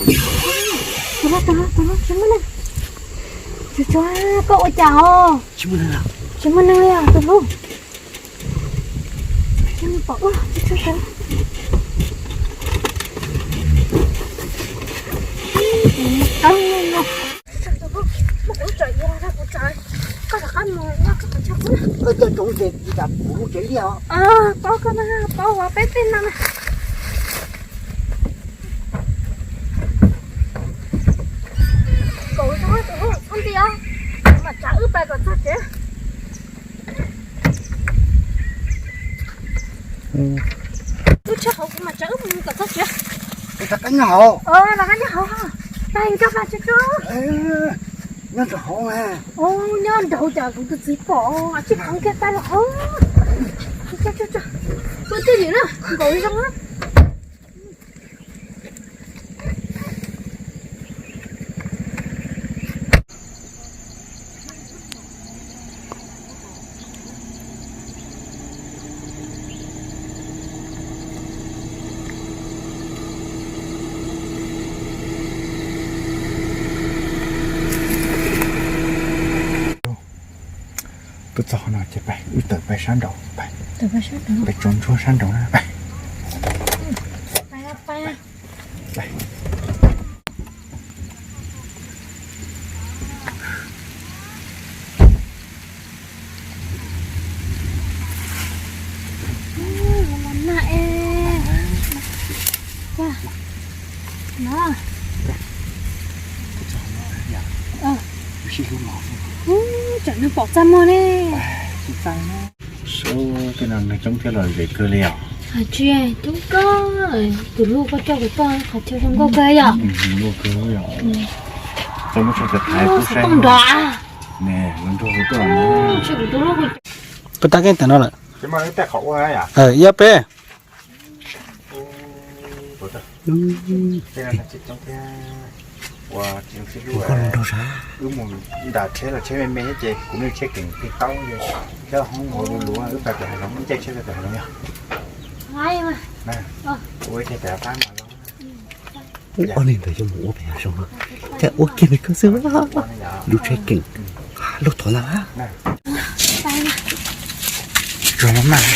Tus no, tus no, tus no tsis muaj neeg. Tsuag tsuag, koj ua cas os? Tsis muaj neeg li os tus hlub. Pom ua tsuag tsuag. Koj rov qab mus noj koj qhov chaw. Koj coj tsoom ces tsis tas kuv mus tsev liaj os. Paub koj na, paub ua peb tej no na. Nkaum zoo tus hlub, txhob nti os, kuv mam tsav wb pais kom txog tsev. Wb tshaj qhov kuv mam tsav wb mus kom txog tsev. Los qab nyob hauv, los qab nyob hauv, pais nkag pais tsev tso. Nyob rau hauv mas. Nyob nraud cas kuv tus txiv pom, tsis pom kiag pais los hauv. Ua tej lim na, nkaum zoo na. Tuaj txog no ces pais, wb tawm pais sab nraud pais, pais tsoov ntsuab sab nraud na pais. Tsam nws pom txaj muag ne. Sub, tej no neeg coob thiab lom zem kawg li os. Tsis coob koj, tus hlub koj coj kuv tuaj qhov chaw zoo nkauj kawg yom. Zoo nkauj kawg yom. Tau muab tso cov thaiv kuv saib nrov. Koj tab keeb tam no lawm. Ib ob peb. Ua, tus koj los nrog sav. Wb mus nram tsheb los tsheb me me ces kuv nws tsheb keem plig taub ces tsheb hoob ua luv luv, wb pais pem hav zoov, wb caij tsheb pais pem hav zoov yog. Ua ib teg pem pab mas los. Ub, ob leeg ntawd yuav mus ua pem hav zoov no, cas ua kiag nws kawg xwb. Lub tsheb keem, lub thov ntag. Tsuag maj maj.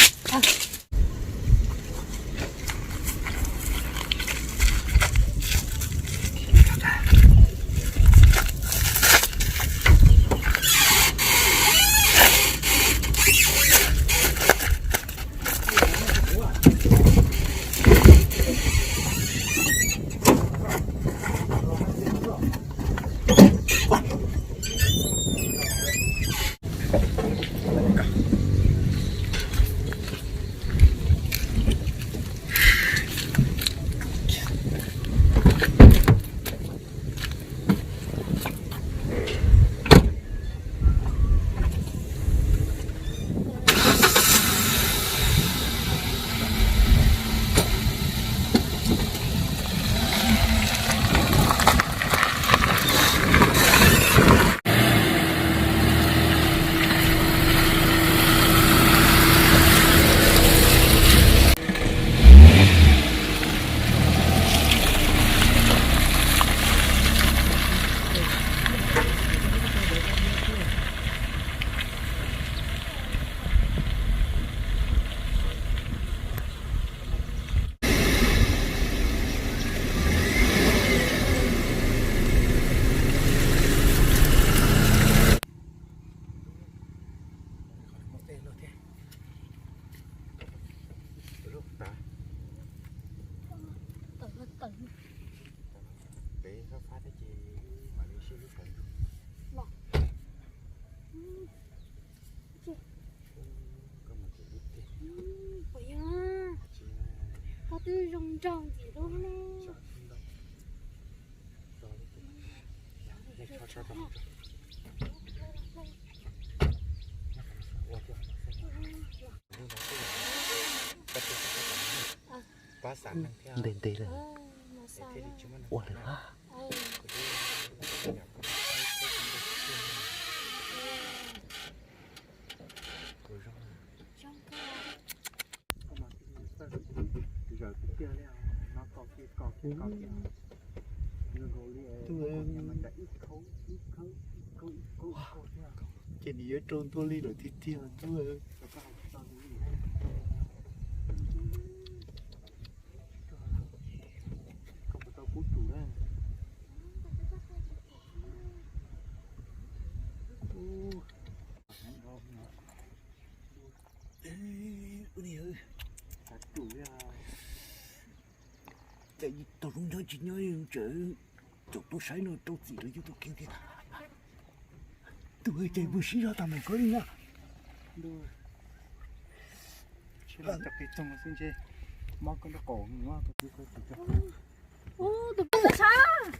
Peb fab fab thiab ces mam li sib hlub sawv ntsug. Koj mus tim ib teg. Koj twb zoo nraug ntxim hlub ne. Pab xam neeg thiab ntev ntev lawm, ua lawm a. Zaws tiag tiag li, no kaus kiag kaus kiag kaus kiag. Ces nws yuav rau ntua li lawm tiag tiag ntuj. Tau zoo nyob tsis nyob tseem, tseem tuaj saib no rau txim rau yus tus kiv tiag. Tus ces puas sib zog tag mus koj li na. Tus poj sab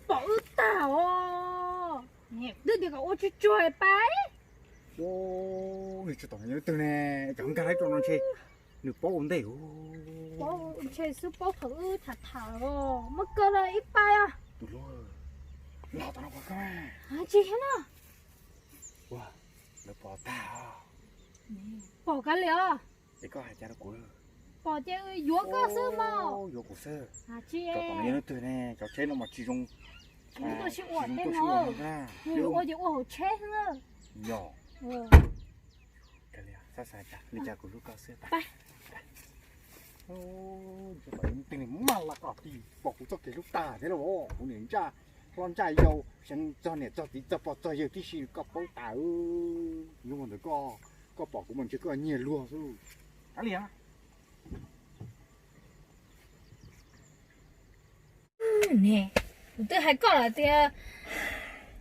pom wb tag os. Twb tias kom ua tsuag tsuag pais. Nws tsis tom nws twg ne, cov nkag laib rau no ntshe nws paub ua ntej. Paub ntshe xwb paub thaum wb tham tham os. Muab kaw los ib pais os. Tus hluas, los tom no pom koj. Tsis na. Ua, lawv pom tag. Pom kav liam os. Es koj hais cas rau kuv? Pom ces yuav koj xwb mas. Yuav kuv xwb. Tsis, tom no yog leej twg ne, cov tsheb no mas tsis zoo. Nws tuaj sib ua tej no, nws ua ces ua hauv tsheb xwb. Yog. Xav xav cas li cas kuv hlub koj xwb. Twg maj la koj ti pom kuv txoj kev hlub tag thiab los kuv niam ntsaj hlob ntsaj yau xeev txog niam txog txiv txog pog txog yawg tib si koj paub tas. Hnub ntawd koj pom kuv mas ntshe koj nyiag luag xwb. Kav liam. Ne, kuv twb hais koj lawm tias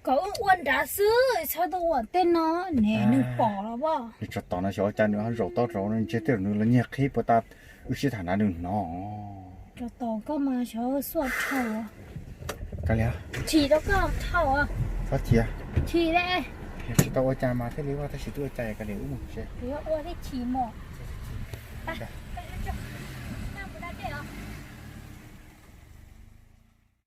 kom wb ua nrad xwb txhob tuaj ua tej no ne, nws pom los as. Nws tso tom no xyov ua cas nws ho zaum toj rau ntshe tej zaum nws los nyiag qhib puas tas, wb sib tham na nws hnov. Tso tom koj mas xyov xuaj dhau. Kav liam. Chim rau koj dhau. Txhob chim. Chim li. Yog tsis tau ua cas mas thiaj li vaj tab sis twb ua cas kav liam wb mus tsev. Ua thiaj chim mas.